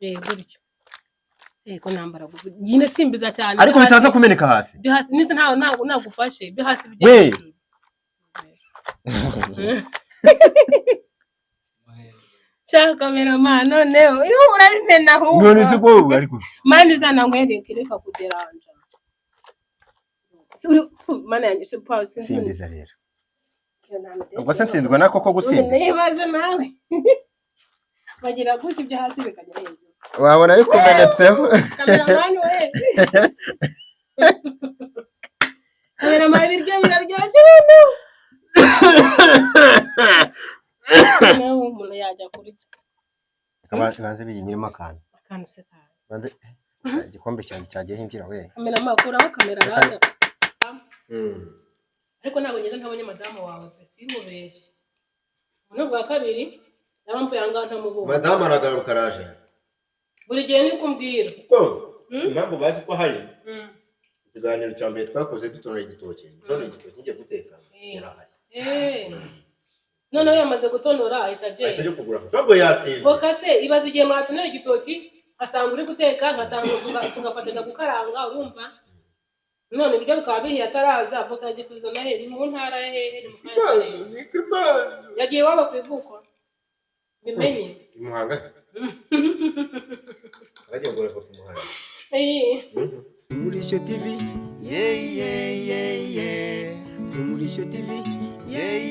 Gutyo. Ko nambara nyine simbiza cyane. Ariko Ibyo bitaza kumeneka hasi. Ibyo hasi nise ntawe ntabwo nagufashe ibyo hasi bijya We! hejuru. Shaka cameraman, noneho iyo urabimena ahubwo. None se ko ariko Mani zana nkwereke, reka kuderanja. Mana yanjye se pa sinzi. Simbiza rero. Ubwo se nsinzwe nako ko gusimbiza? Nibaze nawe. Bagira gutya, ibyo hasi bikajya hejuru. Wabona bikumenetseho. Cameraman we. Cameraman, ibiryo biraryoshye noneho. Nawe umuntu yajya kurya. Banze biyinyiremo akantu. Akantu se kawe. Banze igikombe cyanjye cyagiyeho imbyiro we. Cameraman, kuraho kamera raza. Ariko ntabwo ngenda ntabonye madamu wawe pe, sinkubeshye. Ubu ni ubwa kabiri naba mvuye aha ngaha ntamubonye. Madamu aragaruka, araje. Buri gihe niko umbwira. Kuko impamvu bazi ko hari ikiganiro cya mbere twakoze dutonora igitoki, dutonora igitoki ngiye guteka, yarahari. Noneho yamaze gutonora ahita ahita agenda. Ajya kugura ntabwo yatinze. Voka se, ibaze igihe mwatonora igitoki, nkasanga uri guteka, nkasanga tugafatanya gukaranga, urumva? None ibiryo bikaba bihiye ataraza. Voka yagiye kuzana he? Ni mu ntara ya hehe? Ni mu karere? Yagiye iwabo ku ivuko, bimenye. I Muhanga bagiye kugura voka i Muhanga. Umurisho TV, yeah. Umurisho TV, yeah.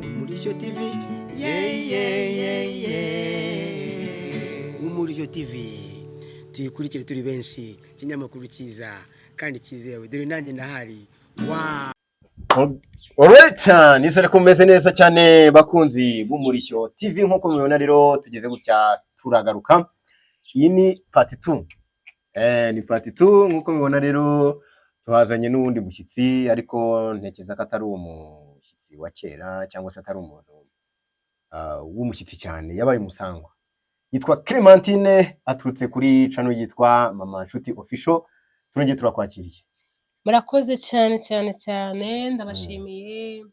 Umurisho TV, yeah. Umurisho TV, tuyikurikire turi benshi, ikinyamakuru cyiza kandi cyizewe. Dore nanjye ndahari. Wow! Alright, nizere ko mumeze neza cyane, bakunzi b'Umurishyo TV. Nk'uko mubibona rero, tugeze gutya turagaruka. Iyi ni part 2. Ni part 2. Nk'uko mubibona rero, tuhazanye n'uwundi mushyitsi, ariko ntekereza ko atari umushyitsi wa kera cyangwa se atari umuntu w'umushyitsi cyane, yabaye umusangwa. Yitwa Clementine, aturutse kuri channel yitwa Mama Nshuti Official. Turongeye turakwakiriye. Murakoze cyane cyane cyane, ndabashimiye.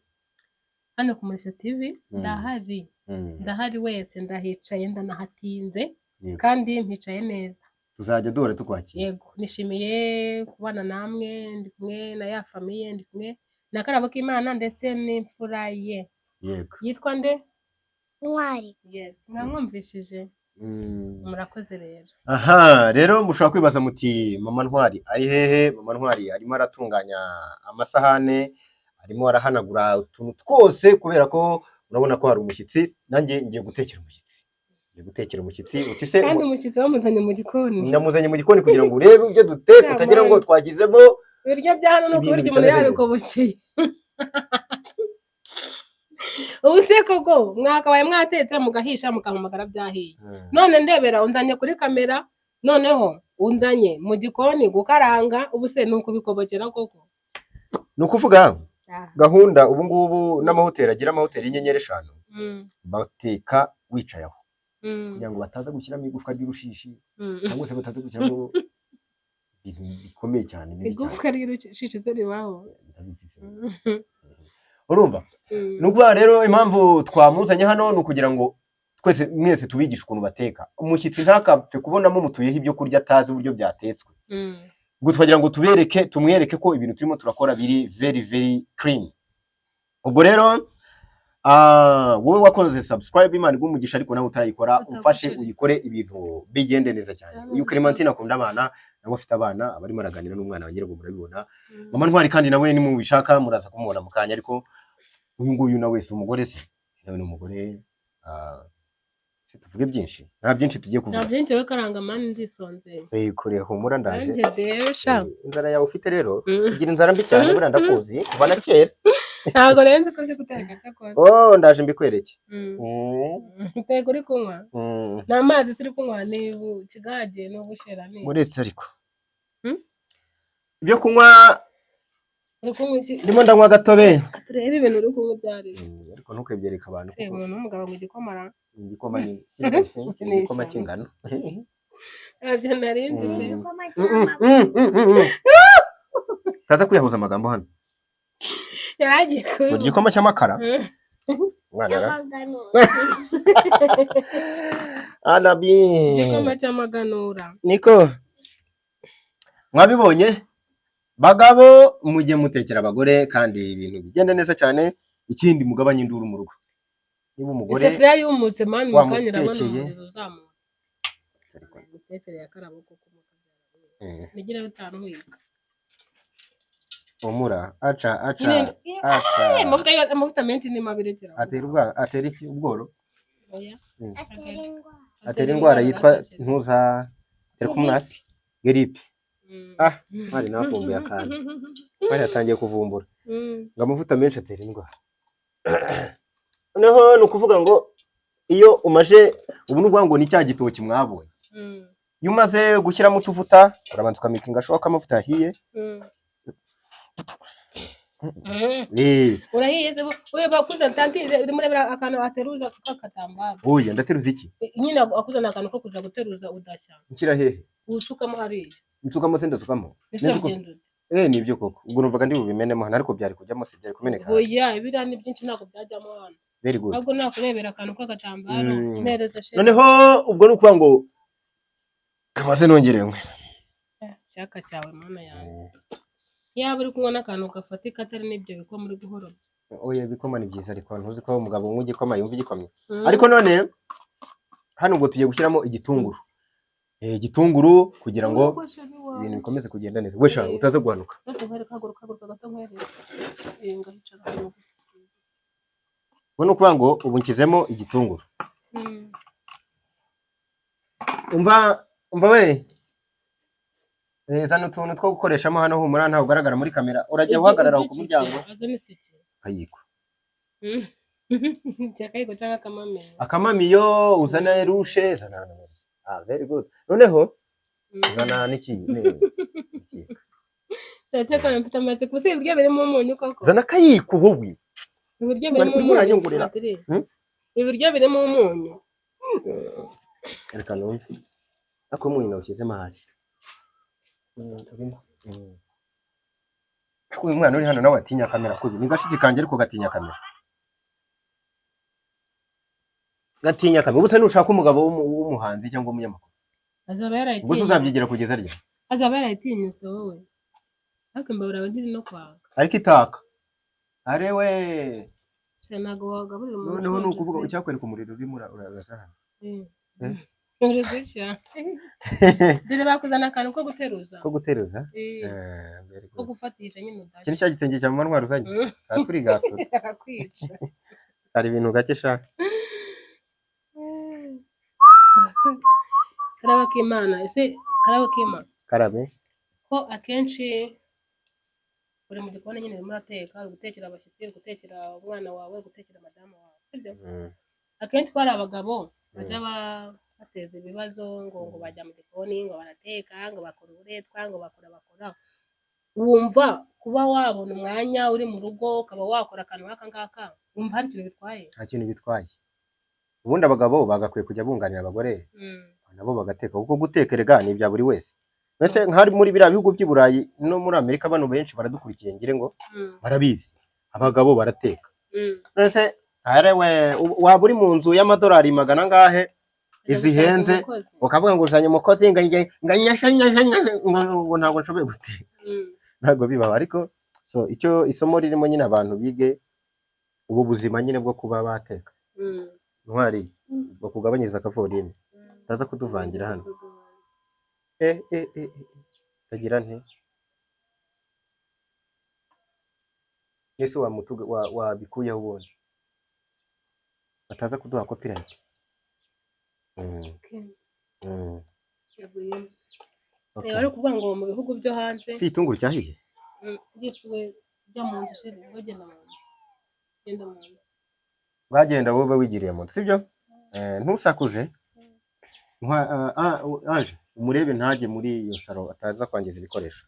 Hano ku Murisho TV ndahari, ndahari wese, ndahicaye, ndanahatinze kandi mpicaye neza. Tuzajya duhora tukwakira. Yego, nishimiye kubana namwe. Ndi kumwe na ya famille, ndi kumwe na Karabo k'Imana ndetse n'imfura ye. Yitwa nde? Ntwari. Yes, mwamwumvishije. Murakoze rero. Aha rero mushobora kwibaza muti: "Mama Ntwari ari hehe?" Mama Ntwari arimo aratunganya amasahane, arimo arahanagura utuntu twose, kubera ko urabona ko hari umushyitsi. Nanjye ngiye gutekera umushyitsi, ngiye gutekera umushyitsi. Uti se Kandi umushyitsi bamuzanye mu gikoni? Namuzanye mu gikoni kugira ngo urebe ibyo duteka, utagira ngo twagizemo Ibiryo bya hano ni ibintu ukubirya umuntu bitameze neza. Yabikobokeye. Ubu se koko mwakabaye mwatetse mugahisha, mukampamagara byahiye. None ndebera, unzanye kuri kamera, noneho unzanye mu gikoni gukaranga. Ubu se ni ukubikobokera koko? Ni ukuvuga gahunda ubu ngubu n'amahoteli agira amahoteli y'inyenyeri 5, bateka wicaye aho kugira ngo bataza gushyiramo igufwa ry'urushishi cyangwa se bataza gushyiramo ibintu bikomeye cyane, bibi cyane. Igufwa ry'urushishi se ribaho? Ndabizi se. Urumva, ni ukuvuga rero impamvu twamuzanye hano ni ukugira ngo twese, mwese tubigishe ukuntu bateka. Umushyitsi ntakapfe kubonamo mutuyeho ibyo kurya atazi uburyo byatetswe. Ubwo twagira ngo tubereke, tumwereke ko ibintu turimo turakora biri very very clean. Ubwo rero wowe wakoze subscribe, Imana iguhe umugisha, ariko nawe utarayikora umfashe uyikore, ibintu bigende neza cyane. Uyu Clementine akunda abana, nawe afite abana, aba arimo araganira n'umwana wanjye ngo murabibona. Mama Ntwari kandi nawe nimubishaka muraza kumubona mu kanya, ariko uyu nguyu nawe si umugore se? Nawe ni umugore. Se tuvuge byinshi? Nta byinshi tugiye Nta kuvuga. byinshi, we karanga mani, ndisonzeye. Kure, humura, ndaje. Nanjye rero sha. Inzara yawe ufite rero, ugira inzara mbi cyane, buriya ndakuzi kuva na kera. Ntabwo nari nzi ko uzi guteka cyakora. Oh, ndaje mbikwereke. Uteka uri kunywa? Ni amazi turi kunywa, ni ikigage, ni ubushera, ni Uretse ariko ibyo kunywa. Uri kunywa iki? Ndimo ndanywa agatobe. Turebe ibintu uri kunywa ibyo ari byo. Ariko ntukabyereke abantu Se kuko umuntu w'umugabo mu gikoma ra? Ni igikoma, ni ni igikoma Sinishyamba. cy'ingano. Ntabyo nari nzi pe. Igikoma cy'amata. Kaza kwiyahuza amagambo hano. Yari agiye Ngo kubivuga. igikoma cy'amakara. Umwana ara Cy'amaganura. Anabi. Igikoma cy'amaganura. Niko mwabibonye bagabo, mujye mutekera abagore kandi ibintu bigende neza cyane. Ikindi, mugabanye induru mu rugo. Niba umugore Isafuriya yumutse mani, mu kanya urabona wamutekeye. umuriro uzamutse. Gutekere ya karabo koko. Nigira bitanu wiga. Umura aca aca Nyine aca. Amavuta menshi ni mabi, rekera. Atera ubwa atera iki? Ubworo. Oya. Atera indwara. Atera indwara yitwa ntuza terikumunasi giripe. Ah, mari nawe avumbuye akantu, mari yatangiye kuvumbura ngo amavuta menshi atera indwara. Noneho ni ukuvuga ngo iyo umaje, ubu ni ukuvuga ngo ni cya gitoki mwabonye. Iyo umaze gushyiramo utuvuta, urabanza ukamikinga ashoboka ko amavuta yahiye. Urahiye se we? Bakuzana tanti, urimo urebera akantu ateruza k'akatambaro. Oya, ndateruza iki? Nyine akuzana akantu ko kuza guteruza udashya. Nshyira hehe? Usukamo hariya. Nsukamo se? Ndasukamo? Ese ugenda ute? Nibyo koko, ubwo numvaga ndi bubimenemo hano, ariko byari kujyamo se? Byari kumeneka hasi. Oya, biriya ni byinshi, ntabwo byajyamo hano. Very good. Ahubwo nakurebera akantu k'agatambaro. Mpereza sheri. Noneho ubwo ni ukuvuga ngo kamaze nongere nkwe. Cyaka cyawe, mana yanjye, yaba uri kunywa n'akantu gafatika atari n'ibyo bikoma uri guhorobya. Oya, ibikoma ni byiza, ariko ntuzi ko umugabo unywa igikoma yumva igikomye. Ariko none hano ubwo tugiye gushyiramo igitunguru. Igitunguru kugira ngo ibintu bikomeze kugenda neza. We sha, utaza guhanuka. Haguruka, haguruka gato nkwereke. Ngahicara hano. Ubwo ni ukuvuga ngo ubu nshyizemo igitunguru. Umva, umva we. Zana utuntu two gukoreshamo hano. Humura, ntawe ugaragara muri kamera. Urajya uhagarara aho ku muryango. Azana iseke. Akayiko. Akayiko cyangwa akamamiyo. Akamamiyo, uzana rushe, zana hano. Ah, very good. Noneho zana n'iki iki. Ndakeka mfite amatsiko, si ibiryo birimo umunyu koko? Zana akayiko wowe. Ibiryo birimo Urimo umunyu. uranyungurira. Padiri. Hmm? Ibiryo birimo umunyu. Reka numve ariko umunyu nawushyizemo ahari. Urimo. Ariko uyu mwana uri hano nawe atinya kamera kubi. Ni gashiki kanjye, ariko gatinya kamera, gatinya kamera. Ubu se nushaka umugabo w'umuhanzi cyangwa umunyamakuru, Azaba ubwo se yarayitinyutse. uzabyigira kugeza ryari? Azaba yarayitinyutse wowe. Ariko imbabura yawe ntiri no kwaka. Ariko itaka arewe. Sha, ntabwo wagaburira umuntu Noneho ni ushonje ukuvuga pe. icyakwereka umuriro urimo uraza hano. Eh? Uri gushya. Dore bakuzana akantu ko guteruza. Ko guteruza. Very Ko good. gufatisha nyine Iki ni udashya. cya gitenge cya mama Ntwari uzanye. Turi gasura. Akakwica. Hari ibintu gake sha. Karabo k'Imana, ese karabo k'Imana. Karabe. Ko akenshi uri mu gikoni nyine, urimo urateka, uri gutekera abashyitsi, uri gutekera umwana wawe, uri gutekera madamu wawe, sibyo? Akenshi ko hari abagabo bajya bateza ibibazo ngo bajya mu gikoni, ngo barateka, ngo bakora uburetwa, ngo bakora, wumva kuba wabona umwanya uri mu rugo ukaba wakora akantu nk'aka ngaka, wumva hari ikintu bitwaye? Nta kintu bitwaye. Ubundi abagabo bagakwiye kujya bunganira abagore, nabo bagateka, kuko guteka erega ni ibya buri wese. Mbese nk'ari muri biriya bihugu by'i Burayi no muri Amerika, bano benshi baradukurikiye, ngire ngo barabizi, abagabo barateka. Mbese arewe waba uri mu nzu y'amadolari magana angahe izihenze, Umukozi. ukavuga ngo uzanye umukozi ngo njye ngo nyasha nyasha nyasha, ngo ntabwo nshoboye guteka? Ntabwo bibaho. Ariko so icyo isomo ririmo nyine, abantu bige ubu buzima nyine bwo kuba bateka. Ntwari, bakugabanyiriza akavolume, utaza kutuvangira hano. Kagira nte ese wamutuga wabikuyeho ubundi bataza kuduha copyright. Okay. Yavuyemo. Okay. Bari kuvuga ngo mu bihugu byo hanze. Si itunguru cyahiye? Yisuwe jya mu nzu chéri, ngo genda mu nzu, genda mu nzu. Bwagenda wowe wigiriye mu nzu, sibyo? Ntusakuze. Ange umurebe ntajye muri iyo salo, ataza kwangiza ibikoresho.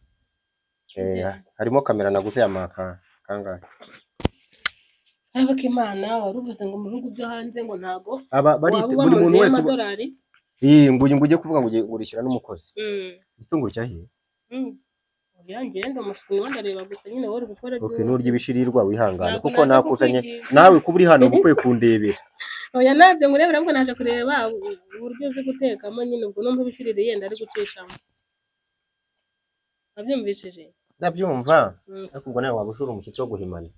Harimo kamera naguze ya maka kangahe. Ariko Imana, wari uvuze ngo mu bihugu byo hanze ngo ntago Aba bari waba uba buri mu muntu nzu wese y'amadolari. Ii, ngo ujye kuvuga ngo ugiye urishyura n'umukozi. Igitunguru cyahiye. Oya, njyewe ndi umushyitsi, ndimo ndareba gusa nyine wowe uri gukora Okay, byose. nurya ibishirirwa wihangane, Ntabwo kuko naje nakuzanye kukwigisha. Nawe kuba uri hano uba ukwiye kundebera. Oya, ntabyo ngurebera, ahubwo naje kureba uburyo uzi gutekamo nyine. Ubwo numva ibishirira yenda ari gucishamo, wabyumvishije? Ndabyumva, ariko ubwo nawe waba ushura umushyitsi wo guhimana.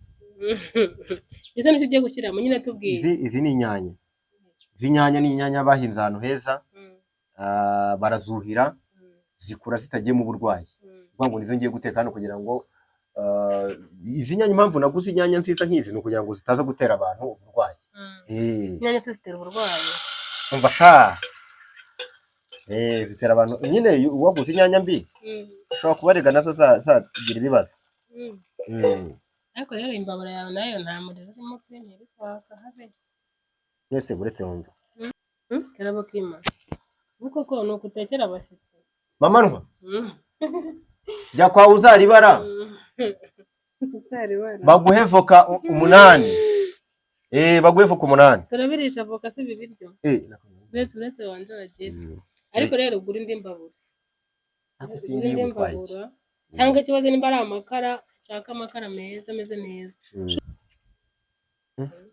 Ese nicyo ugiye gushyiramo nyine? Tubwire. Izi ni inyanya. Izi nyanya ni inyanya bahinze ahantu heza, barazuhira, zikura zitagiyemo uburwayi. Kuvuga ngo nizo ngiye guteka hano kugira ngo izi nyanya, impamvu naguze inyanya nziza nk'izi ni ukugira ngo zitaza gutera abantu uburwayi. Inyanya se zitera uburwayi? Umva sha, zitera abantu nyine. Waguze inyanya mbi ushobora kubarega, nazo zagira ibibazo. Ariko rero imbabura yawe nayo nta muriro urimo pe, ntiri kwaka habe. Mwese buretse wumva. Karabo kima, ubu koko ni ukutekera abashyitsi? Mama ntwa, jya kwa uzaribara. Uzaribara. Baguhe voka 8, baguhe voka 8. Turabirisha voka si ibi biryo. Uretse wanze wagira. Ariko rero ugura indi mbabura. Ariko Ugura singiye indi gutwaye iki? mbabura, cyangwa ikibazo nimba ari amakara, ushaka amakara meza ameze neza.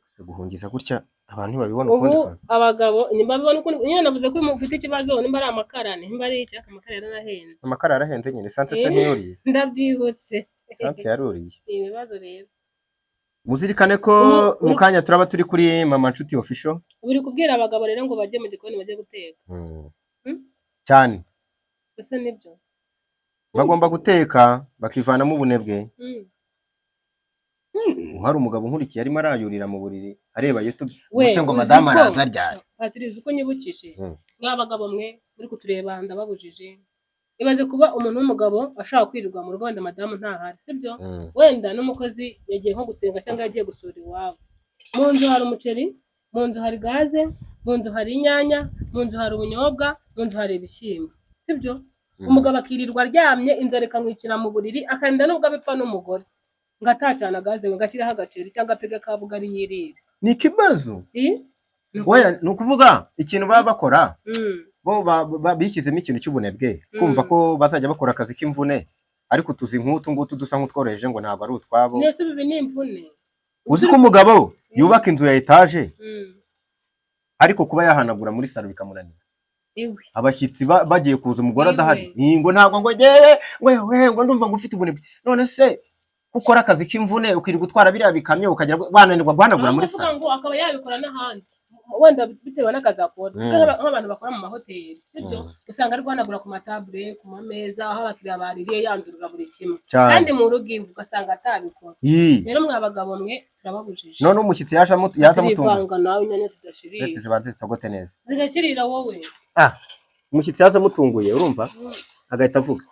Gusa guhungiza gutya abantu ntibabibona Ubu ukundi kantu. abagabo nimba babibona ukundi nyine, navuze ko ufite ikibazo nimba ari amakara, nimba ari iki, ariko amakara yaranahenze. Amakara yarahenze nyine, essence se ntiyuriye? Ndabyibutse. Essence yaruriye. Ni ibibazo rero. Muzirikane ko mu kanya turaba turi kuri Mama Nshuti Official. Ubu uri kubwira abagabo rero ngo bajye mu gikoni bajye guteka? Cyane. Ese nibyo? Bagomba guteka bakivanamo ubunebwe. Hari umugabo nkurikiye arimo arayurira mu buriri areba YouTube. We, Ubuse ngo uzi madamu ko- araza ryari? Patiri, uzi ko nyibukije? Mwa bagabo mwe muri kutureba, ndababujije. Ibaze kuba umuntu w'umugabo ashaka kwirirwa mu rugo, wenda madamu ntahari, sibyo? Wenda n'umukozi yagiye nko gusenga cyangwa yagiye gusura iwabo. Mu nzu hari umuceri, mu nzu hari gaze, mu nzu hari inyanya, mu nzu hari ubunyobwa, mu nzu hari ibishyimbo, sibyo? Umugabo akirirwa aryamye, inzara ikamwicira mu buriri, akarinda n'ubwo abipfa n'umugore ngo atacana gaze, ngo agashyiraho agaceri cyangwa apege ka bugari yirire. Ni ikibazo. Eh? Oya, ni ukuvuga ikintu baba bakora, bo bishyizemo ikintu cy'ubunebwe, kumva ko bazajya bakora akazi k'imvune, ariko utuzi nk'utu ngutu dusa nk'utworoheje ngo ntabwo ari utwabo. Nese ibi ni imvune? Uzi ko umugabo yubaka inzu ya etaje, ariko kuba yahanagura muri salo bikamunanira? Iwe. Abashyitsi bagiye kuza, umugore Iwe. adahari, ni ngo ntabwo ngo ngewe wewe ngo ndumva ngo ufite ubunebwe. None se ko ukora akazi k'imvune, ukirirwa utwara biriya bikamyo, ukagira wananirwa guhanagura muri Aho kuvuga salo? ngo akaba yabikora n'ahandi, wenda bitewe n'akazi akora. Nk'abantu bakora mu mahoteli, sibyo? Usanga ari guhanagura ku matabure, ku mameza, aho abakiriya baririye, yandurura buri kimwe. Cyane. Kandi mu rugo iwe ugasanga atabikora. Rero mwa bagabo mwe, turababujije. None umushyitsi yaje yaza amutunga. Turivanga nawe, inyanya tudashirira. Uretse zibanze zitogote neza. Zigashirira wowe. Ah, umushyitsi yaza amutunguye, urumva agahita avuga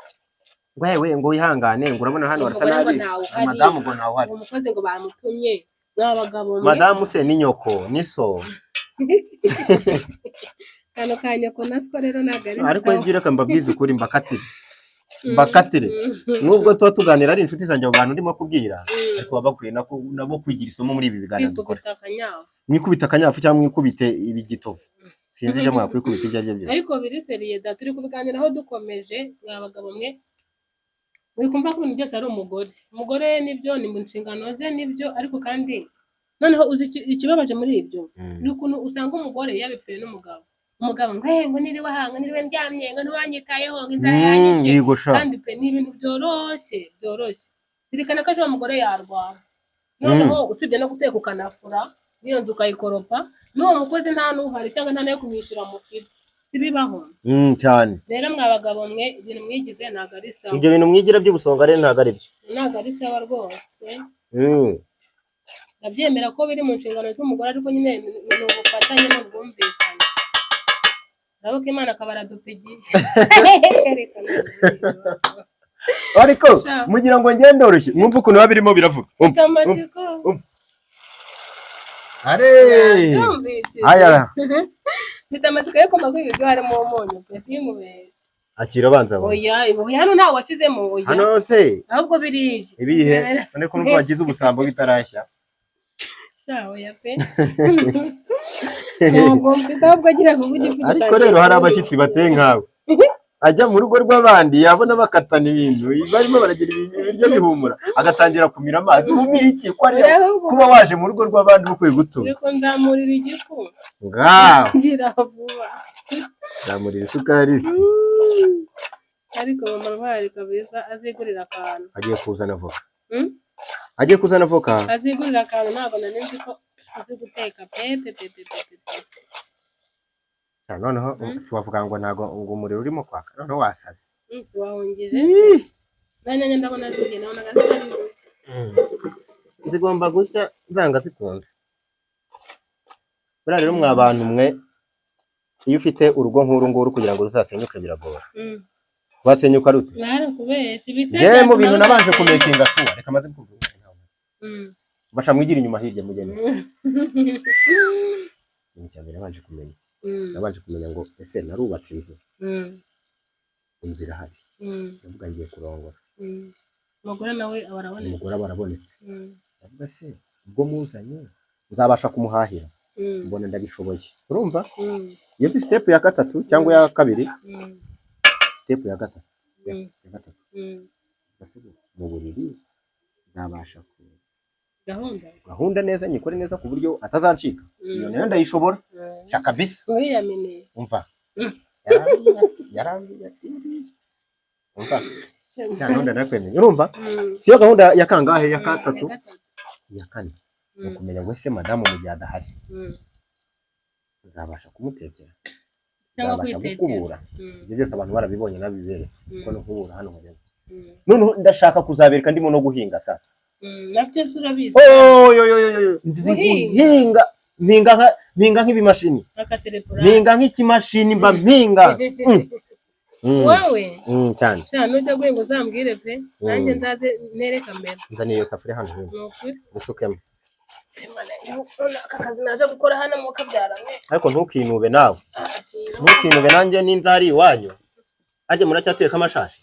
ngo yewe, ngo wihangane, ngo urabona hano harasa Umugore ngo nabi. ntawe uhari. Madamu ngo ntawe uhari. Uwo mukozi ngo bamutumye. Mwa bagabo mwe. Madamu se ni nyoko, ni so? Kano ka nyoko na siko rero ntabwo ari Ariko sawa. ibyo reka mbabwize ukuri, mbakatire, mbakatire. Nubwo tuba tuganira ari inshuti zanjye, abo bantu ndimo kubwira, ariko baba bakwiye nabo kwigira isomo muri ibi biganiro dukora. Kwikubita akanyafu. Mwikubite akanyafu cyangwa mwikubite ibigitovu, sinzi ibyo mwakwikubita ibyo ari byo byose. Ariko biri sérieux da, turi kubiganiraho dukomeje. Mwa bagabo mwe, muri kumva ko ibintu byose ari umugore. Umugore nibyo, ni mu nshingano ze, nibyo, ariko kandi noneho uzi ikibabaje muri ibyo? Ni ukuntu usanga umugore yabipfuye n'umugabo. Umugabo ngo "Eh, ngo niriwe aha, ngo niriwe ndyamye, ngo ntiwanyitayeho, ngo inzara yanyishe." Yego sha. Kandi pe, ni ibintu byoroshye byoroshye. Zirikana ko ejo uwo mugore yarwara. Noneho usibye no guteka ukanafura, n'iyo nzu ukayikoropa, n'uwo mukozi nta n'uhari cyangwa nta n'ayo kumwishyura mufite, ntibibaho. Cyane. Rero mwa bagabo mwe, ibintu mwigize ntabwo ari sawa. Ibyo bintu mwigira by'ubusonga rero ntabwo ari byo. Ntabwo ari sawa rwose. Ndabyemera ko biri mu nshingano z'umugore, ariko nyine ni ubufatanye n'ubwumvikane. Urabona ko Imana akaba aradupigiye. Ariko Sha. mugira ngo ngende ndoroshye, mwumve ukuntu biba birimo biravuga. Umva, Mfite amatsiko. Umva. Are Byumvishije. Aya. Mfite amatsiko yo kumva ko ibiryo harimo umunyu pe, sinkubeshye. Akira, abanza wowe. Oya, ibi hano ntawe washyizemo, oya. Hano se? Ahubwo biriya. Ibihe none ko nubwo wagize ubusambo bitarashya? Sha, oya pe, ntabwo mfite, ahubwo agira ngo ujye ufite. Ariko rero hari abashyitsi bateye nkawe. Ajya mu rugo rw'abandi, yabona bakatana ibintu, barimo baragira ibiryo bihumura, agatangira kumira amazi. Umira iki ko ari kuba waje mu rugo rw'abandi ukwiye Uri gutuza? Kunzamurira igifu. Ngaho. Ngira vuba. Zamurira isukari se. Ariko mama Ntwari kabisa azigurira akantu. Agiye kuzana avoka. Hmm? Agiye kuzana avoka. Azigurira akantu. Ntabwo nari nzi ko uzi guteka pe pe pe pe pe pe pe. Ah, noneho si wavuga ngo ntago ngo umuriro urimo kwaka, noneho wasaze. Wahungije na nyanya, ndabona zigiye, nabonaga zitari bushye. Zigomba gushya zanga zikunda. Buriya rero mwa bantu mwe, iyo ufite urugo nk'uru nguru, kugira ngo ruzasenyuke biragora. Rwasenyuka rute? Mwarakubeshya ibise. Njyewe mu bintu nabanje kumakinga sure, reka maze kuvuga, basha mwigira inyuma hirya mugeni. Ikintu cya mbere nabanje kumenya, nabanje kumenya ngo ese narubatse inzu, inzu irahari. Ndavuga ngiye kurongora. Umugore nawe aba arabonetse. Umugore aba arabonetse. Ndavuga se ubwo muzanye nzabasha kumuhahira? Mbona ndabishoboye, urumva? Iyo si step ya gatatu cyangwa ya kabiri? Step ya gatatu, ya gatatu. Ese ubu mu buriri nzabasha ku Gahunda. Gahunda neza, nyikore neza ku buryo atazancika. Iyo nayo ndayishobora. Sha kabisa. Uriyaminiye. Umva. Yarambwiye ati umva, ya gahunda narakwemeye, urumva? Siyo gahunda ya kangahe? Ya gatatu? Ya gatatu. Iya kane ni ukumenya ngo ese madamu mu gihe adahari nzabasha kumutekera, Cyangwa nzabasha kwitekera. gukubura? Ibyo byose abantu barabibonye, nabiberetse ko no nkubura hano nkajya. Noneho ndashaka kuzabereka ndimo no guhinga sasa. Nabyo se urabizi? Oh, yo yo yo yo, nzi. Guhinga. Guhinga, mpinga nk'ibimashini. Akaterepura. Mpinga nk'ikimashini, mba mpinga. Wowe? Cyane. Sha, nujya guhinga uzambwire pe, nanjye nzaze ntere kamera. Nzaniye iyo safuriya hano hino. Ni ukuri. Usukemo. Semana, aka kazi naje gukora hano mu kabyara mwe. Ariko ntukinube nawe, ntukinube. Nanjye n'inzari iwanyu ajye muracyateka amashashi.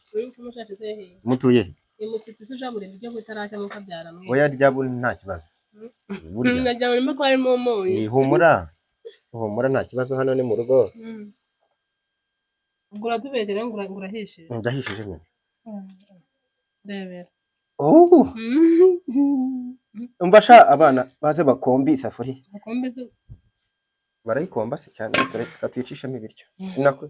Mutuye he? Umushyitsi se ujabura ibiryo bitarashya mu kabyara mwe? Oya, rya buri nta kibazo burya. Nagira ngo urimo ko harimo umunyu. Ni humura, humura, nta kibazo, hano ni mu rugo. Ubwo uratubeshyera ngo urahishije. Ndahishije nyine. Ndebera. Oh, umva sha, abana baze bakombe isafuriya. Ubukombe se? Barayikomba se cyane? Reka tuyicishemo ibiryo nako.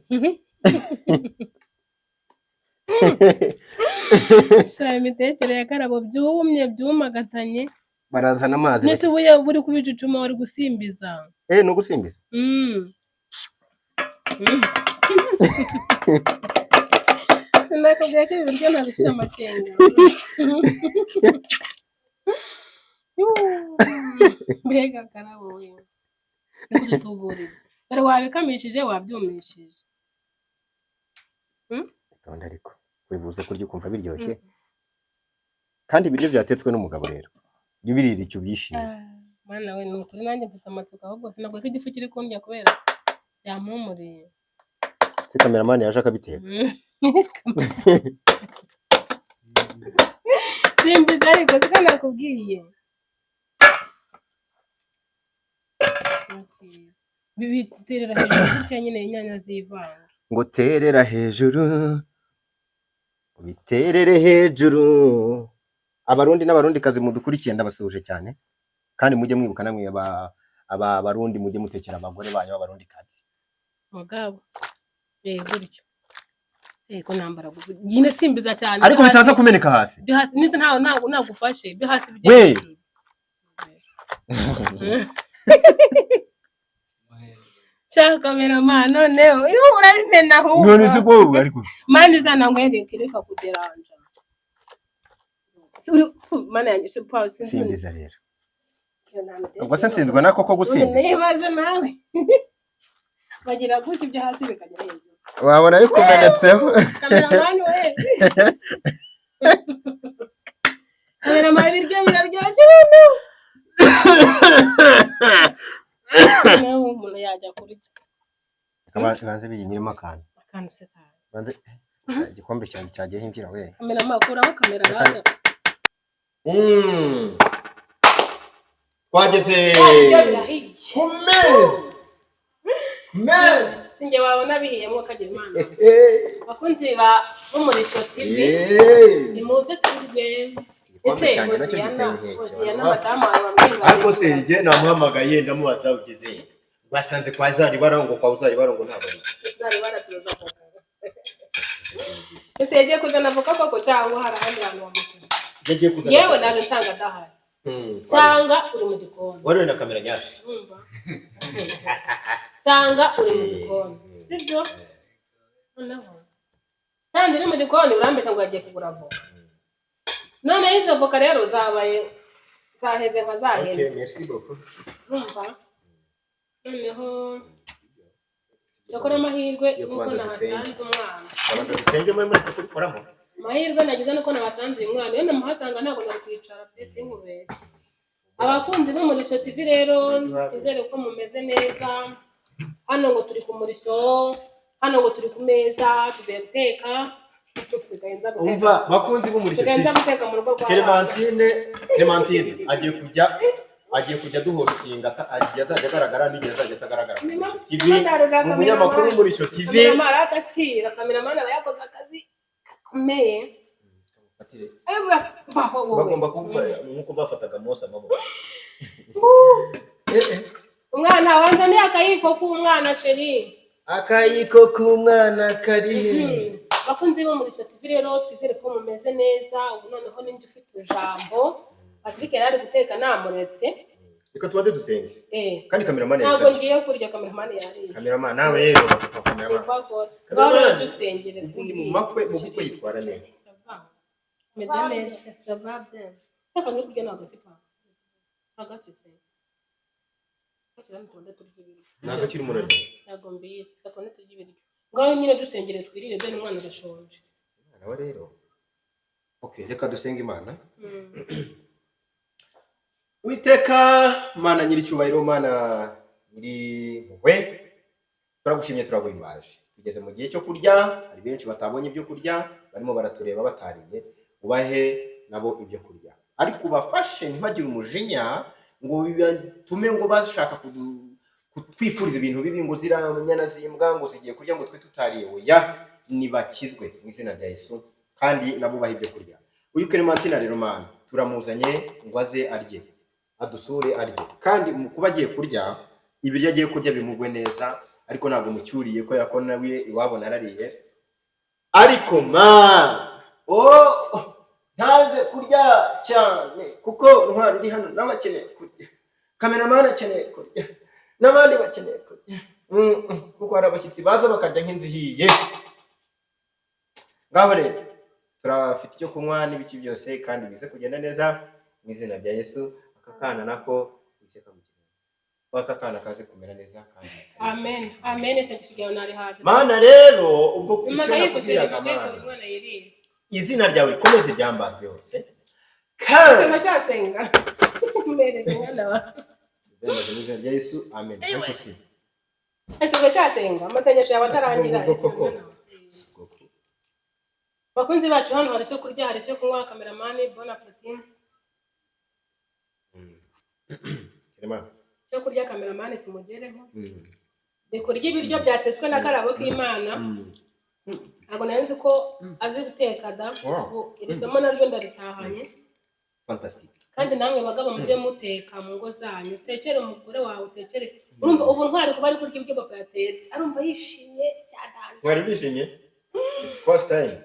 Sha, imitekere ya Karabo byumye byumagatanye. Barazana amazi. Nese ubuye buri kubicucuma, wari gusimbiza. Eh, ni ugusimbiza. Sinakubwiye ko ibi biryo ntabishyira amakenga? Mbega Karabo we! Reka udutuburire, dore wabikamishije, wabyumishije. Itonde, ariko wibuze kurya ukumva biryoshye. Kandi ibiryo byatetswe n'umugabo rero jya ubirira icyo ubyishimira. Mwana we, ni ukuri nanjye mfite amatsiko, ahubwo sinabwo ko igifu kiri kundya kubera byampumuriye. Se kameramani yaje akabiteka? Simbizi, ariko siko nakubwiye. Biterera hejuru gutya nyine, inyanya zivanga. Ngo terera hejuru, ubiterere hejuru. Abarundi n'Abarundikazi mudukurikiye, ndabasuhuje cyane. Kandi mujye mwibuka namwe aba Barundi, mujye mutekera abagore banyu b'Abarundikazi. Mugabo gutyo ko nambara nyine, simbiza cyane. Ariko bitaza kumeneka hasi. Ibyo hasi nise ntawe ntabwo nagufashe ibyo hasi bijya We! hejuru. Shaka kameramani, noneho iyo urabimena ahubwo. None se ko ariko Mani izana nkwereke, reka kuderanja. Mana yanjye se pa, sinzi. Simbiza rero. Ubwo se nsinzwe nako ko gusimbiza? Nibaze nawe, bagira gutya, ibyo hasi bikajya hejuru. Wabona bikumenetseho. Kameramani we, kameramani, ibiryo biraryoshye ibintu. Nawe umuntu yajya kurya. Banze biyinyiremo akantu. Akantu se kawe? Banze igikombe cyanjye cyagiyeho imbyiro we. Kameramani, kuraho kamera rata. Twageze Ibiryo birahiye. ku meza, ku meza. Sinjye wabona bihiyemo kagira Imana. Bakunzi ba Umurisho TV, nimuze turye. Igikombe Ese cyanjye nacyo Hoziyana, giteye inkeke. Hoziyana madamu wawe wambwiye ngo Ariko se njye namuhamagaye ndamubaza ugeze basanze kwa Zaribara, ngo kwa Zaribara ngo ntabwo ari. Zaribara tuza kugana. Ese yagiye kuzana avoka koko cyangwa hari ahandi hantu wamukura? Yagiye kuzana. Yewe, naje nsanga adahari. Nsanga uri mu gikoni. Wari na kamera nyashi. Urumva? Nsanga uri mu gikoni, sibyo? Noneho nsanga uri mu gikoni, urambeshya ngo yagiye kugura avoka. Noneho izo avoka rero zabaye zaheze nka zahene. Okay, merci beaucoup. Urumva? Noneho cyakora amahirwe Yo nuko kubanza dusenge. nahasanze umwana. Abanza dusenge mwe muretse kubikoramo. Amahirwe nagize nuko nahasanze uyu mwana. Iyo namuhasanga ntabwo nari kwicara pe, sinkubeshye. Abakunzi b'Umurisho TV rero, nizere ko mumeze neza. Hano ngo turi ku murisho, hano ngo turi ku meza, tugiye guteka. Nsigaye nza guteka. Umva, bakunzi b'Umurisho Nsigaye nza TV, guteka mu rugo rw'abana. Clementine agiye kujya duhostinga, agiye azajya agaragara n'igihe azajya atagaragara ku Umurisho TV. Ni umunyamakuru w'Umurisho TV. Kameramani aratacira, kameramani aba yakoze akazi gakomeye. Fatire. Vaho wowe. Bagomba kugufa nk'uko bafataga Mose amaboko. Umwana wanzaniye akayiko k'umwana, chéri. Akayiko k'umwana kari he? Bakunzi b'Umurisho TV rero, twizere ko mumeze neza. Ubu noneho ninjye ufite ijambo. Patrick yari ari guteka, namuretse. Reka tubanze dusenge. Eh. Kandi kameramani Ntabwo yasabye. ngiye kurya, kameramani yariye. Kameramani nawe rero, kameramani. Niko akora. Ngaho rero dusengere. Ubundi mu makwe, mu bukwe yitwara neza. Ça va. Meze neza, ça va bien. Saka ngiye kurya nagati pa. Hagati se. Gashyira tubanze turye ibiryo. Ntabwo akiri umurage. Ntabwo mbizi. Gatonde turye ibiryo. Ngaho nyine dusengere twirire, dore umwana arashonje. Umwana we rero, okay, reka dusenge Imana. Witeka Mana nyiricyubahiro, Mana nyiri impuhwe, turagushimye, turaguhimbaje. Tugeze mu gihe cyo kurya, hari benshi batabonye ibyo kurya, barimo baratureba batariye. Ubahe nabo ibyo kurya, ariko ubafashe ntibagire umujinya ngo bibatume ngo bashaka kutwifuriza ibintu bibi, ngo ziriya nyana z'imbwa ngo zigiye kurya ngo twe tutariye. Oya, nibakizwe mu izina rya Yesu, kandi nabo ubahe ibyo kurya. Uyu Clementine rero Mana, turamuzanye ngo aze arye, adusure arye, kandi mu kuba agiye kurya, ibiryo agiye kurya bimugwe neza. Ariko ntabwo mucyuriye kubera ko nawe iwabo narariye, ariko ma oh, ntaze kurya cyane kuko Ntwari uri hano nawe akeneye kurya, kameramani akeneye kurya, n'abandi bakeneye kurya. Kuko hari abashyitsi baza bakarya nk'inzu ihiye. Ngaho rero turafite icyo kunywa n'ibiki byose, kandi bize kugenda neza mu izina rya Yesu. Aka kana nako bize kamugirira, aka kana kaze kumera neza kandi Amen, amen. Isengesho ryawe narihaze. Mana rero, ubwo icyo Imana yikushije nakubwiraga, akayiko Mana, umwana yiriye. Izina ryawe rikomeze ryambazwe hose kandi Senga cyasenga. Mbereze umwana wawe. Byambaje mu izina rya Yesu, amen. Ariko si Ese ubwo cyasenga amasengesho yawe atarangira. Ubwo koko. Bakunzi bacu, hano hari icyo kurya, hari icyo kunywa. Kameramani, bon appétit. Clement. Icyo kurya kameramani kimugereho. Ni kurya ibiryo byatetswe n'akarabo k'Imana. Ntabwo nari nzi ko azi guteka da. Wow. Ubu iri somo naryo ndaritahanye. Fantastic. Kandi namwe bagabo, mujye muteka mu ngo zanyu, utekere umugore wawe, utekere. Urumva ubu Ntwari kuba ari kurya ibyo papa yatetse, arumva yishimye byadanje. Mwari wishimye? It's first time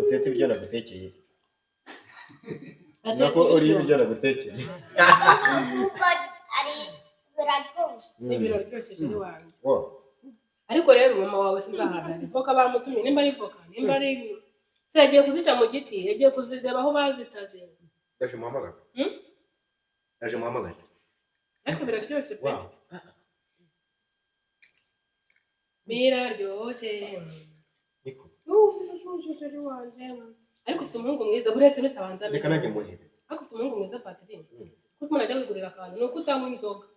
utetse ibiryo nagutekeye. Atetse Nako uriye ibiryo. ibiryo nagutekeye. Kuko ari biraryoshye. Biraryoshye, chéri wanjye. Wow. Ariko rero mama wawe sinzi ahantu ari. Voka bamutumye, nimba ari voka, nimba ari se, yagiye kuzica mu giti, yagiye kuzireba aho bazitaze. Ndaje muhamagara. Hmm? Ndaje muhamagara. Ariko biraryoshye pe. Wow. Biraryoshye. Niko. Chéri wanjye, ariko ufite umuhungu mwiza. Buretse, uretse abanza. Reka nanjye muhereze. Ariko ufite umuhungu mwiza, Patrick. Kuko umuntu ajya kwigurira akantu ni uko utanywa inzoga.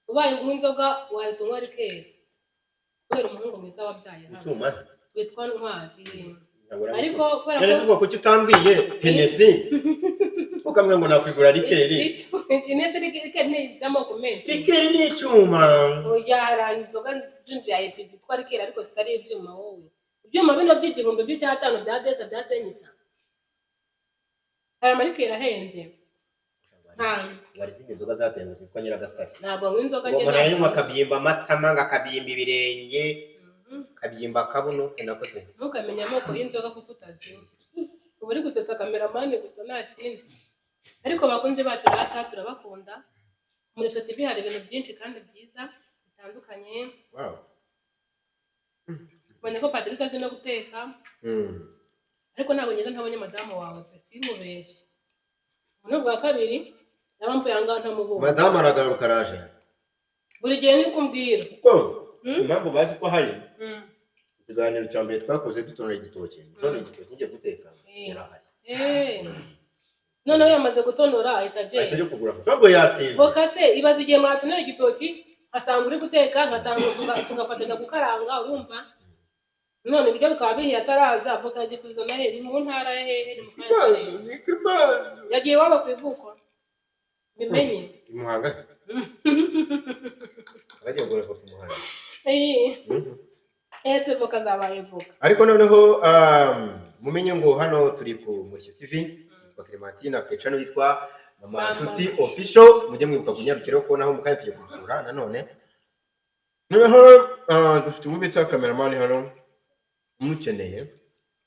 Ubaye unywa inzoga wahita unywa rikeri, kubera umuhungu mwiza wabyaye hano Icyuma. witwa Ntwari. Ariko kubera None se ko ubwo kuki utambwiye Hennessy? Ukambwira ngo nakwigura liqueur. Iki nese liqueur ni iby'amoko menshi. Liqueur ni icyuma. Oya, hari inzoga z'inzu ya epi zitwa liqueur ariko zitari ibyuma. Wowe, ibyuma bino by'igihumbi, by'icyatanu, bya desa, bya senyisa, hari ama liqueur ahenze. Hari izindi nzoga zateye ngo zitwa Nyiragatare. Ntabwo nywa inzoga. Ngo Njye umuntu aranywa ntabwo. akabyimba amatama, ngo akabyimba ibirenge, akabyimba akabuno, nako se. Ntukamenye amoko y'inzoga kuko utazinywa. Uba uri gusetsa cameraman gusa, nta kindi. Ariko bakunzi bacu rata, turabakunda. Umurisho TV hari ibintu byinshi kandi byiza bitandukanye. Ubonye ko Patrice azi no guteka. Ariko ntabwo ngenda ntabonye madamu wawe pe, sinkubeshye. Ubu ni ubwa kabiri naba mvuye aha ngaha ntamubonye. Madamu aragaruka, araje. Buri gihe niko umbwira. Kuko impamvu bazi ko hari ikiganiro cya mbere twakoze dutonora igitoki, dutonora igitoki ngiye guteka, yarahari. Noneho yamaze gutonora ahita ahita agenda. Ajya kugura voka, ntabwo yatinze. Voka se, ibaze igihe mwatonera igitoki, nkasanga uri guteka, nkasanga tugafatanya gukaranga, urumva? None ibiryo bikaba bihiye ataraza. Voka yagiye kuzana he? Ni mu ntara ya hehe? Ni mu karere? Yagiye iwabo ku ivuko, bimenye. I Muhanga, bagiye kugura voka i Muhanga. Etse voka zabaye voka. Ariko noneho mumenye ngo hano turi ku Murishyo TV, yitwa Clementine, afite channel yitwa Mama Mama. Nshuti Official. Mujye mwibuka kunyarukiraho ko naho mukanya tugiye kumusura nanone. Noneho dufite uwo bita cameraman hano, umukeneye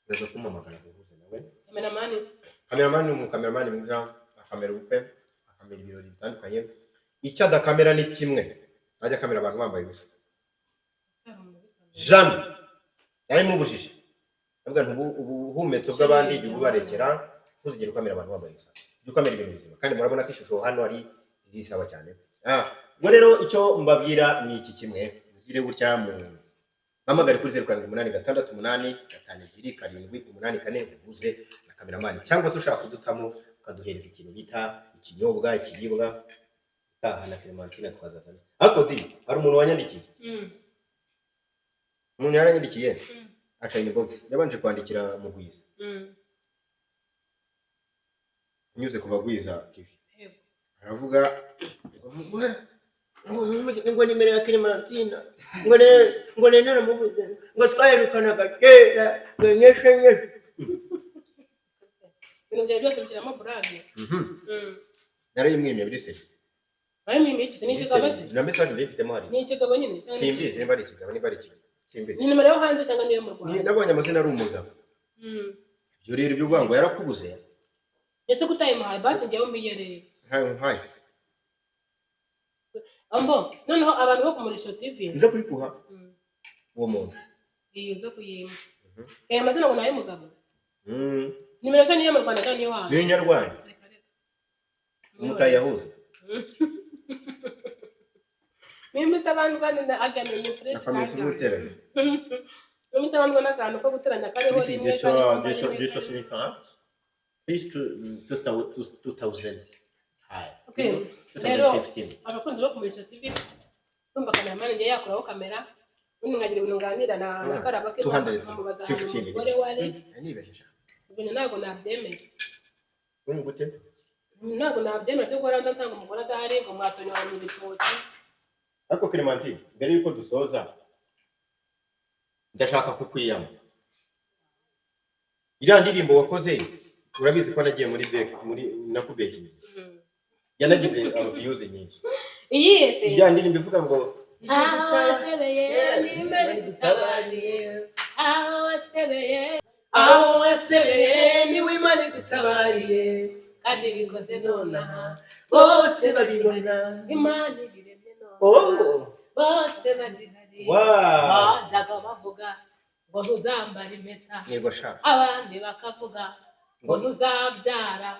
ndaza kumuhamagara guhuza nawe. Cameraman? Cameraman ni umukameramani mwiza, akamera ubukwe, akamera ibirori bitandukanye. Icyo adakamera ni kimwe, ajya akamera abantu bambaye ubusa. Jamais yarimubujije, avuga nti ubuhumetso bw'abandi jya ububarekera, ntuzigere ukamera abantu bambaye ubusa, jya ukamera ibintu bizima. Kandi murabona ko ishusho hano ari risaba cyane. Ubwo rero icyo mbabwira ni iki kimwe: mugire gutya, mu mpamagare kuri 0786852784, uhuze na cameraman, cyangwa se ushaka kudutamo ukaduhereza ikintu bita ikinyobwa, ikiribwa, utaha na Clementine twazazana. Ariko di hari umuntu wanyandikiye. Umuntu yaranyandikiye aca inbox, yabanje kwandikira Mugwiza anyuze ku Bagwiza TV. Aravuga ngo nimero ya Clementine, ngo ne naramubuze, ngo twaherukanaga kera, ngo nyeshe nyeshe. Ibintu byawe byose bishyiramo burage. Narayimwimye biri se. Nawe mwimye ni ikigabo se? Na message ndayifitemo hari. Ni ikigabo nyine cyangwa ni Simbizi nimba ari ikigabo, nimba ari ikigabo, simbizi. Ni nimero yo hanze cyangwa niyo mu Rwanda? Nabonye amazina ari umugabo. Ibyo rero ibyo uvuga ngo yarakubuze. Ese ko utayimuhaye basi njyewe mbiyereye? Nkaye nkaye. Ambo noneho abantu bo ku Murisho TV. Nza kubikuha uwo muntu. Iyi nza kuyima aya mazina ngo ni ay'umugabo. Nimero se niyo mu Rwanda cyangwa niyo hanze? Ni inyarwanda. Reka reka. Umutayi yahuze. Nimba itabandwa na ajya ni press. Akamesa umuteranye. Nimba itabandwa n'akantu ko guteranya kariho This is rimwe kariho rimwe, 250 plus 2000. Hi. Okay. Rero 2015. abakunzi bo ku Murisho TV, ndumva cameraman ngiye yakuraho kamera, ubundi nkagira ibintu nganira na Karaba ke, nkamubaza ahantu 215. umugore we ari. Nibeshye. Ibintu ntabwo nabyemera. Uri gute? Ntabwo nabyemera byo guhora nsanga umugore adahari ngo mwatonyoranye ibitoki. Ariko Clementine, mbere yuko dusoza, ndashaka kukwiyama. Iriya ndirimbo wakoze, urabizi ko nagiye muri bek muri nakubeki. Yanagize ama views nyinshi. Iyihe se? Iriya ndirimbo ivuga ngo Aho wasebeye nimba rigutabariye, aho wasebeye, Aho wasebeye niwe Imana igutabariye. Kandi bikoze nonaha. Bose babibona. Imana ibiremye nonaha. Oh. Bose bagihari. Wow. Bajyaga bavuga ngo ntuzambara impeta. Yego sha. Abandi bakavuga ngo ntuzabyara,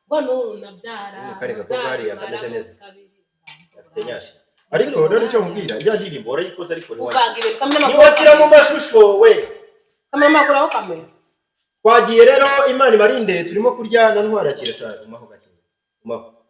ngo nunabyara Mu kare gakobwa hariya kameze neza. kabiri. Afite nyashi. Ariko none icyo nkubwira, iriya ndirimbo warayikoze ariko Uvanga ibintu kamwe. ntiwakira mu mashusho we. Kamwe amakuru aho kamera. Twagiye rero, Imana ibarinde, turimo kurya na ntwara kirasa umaho gake. Umaho.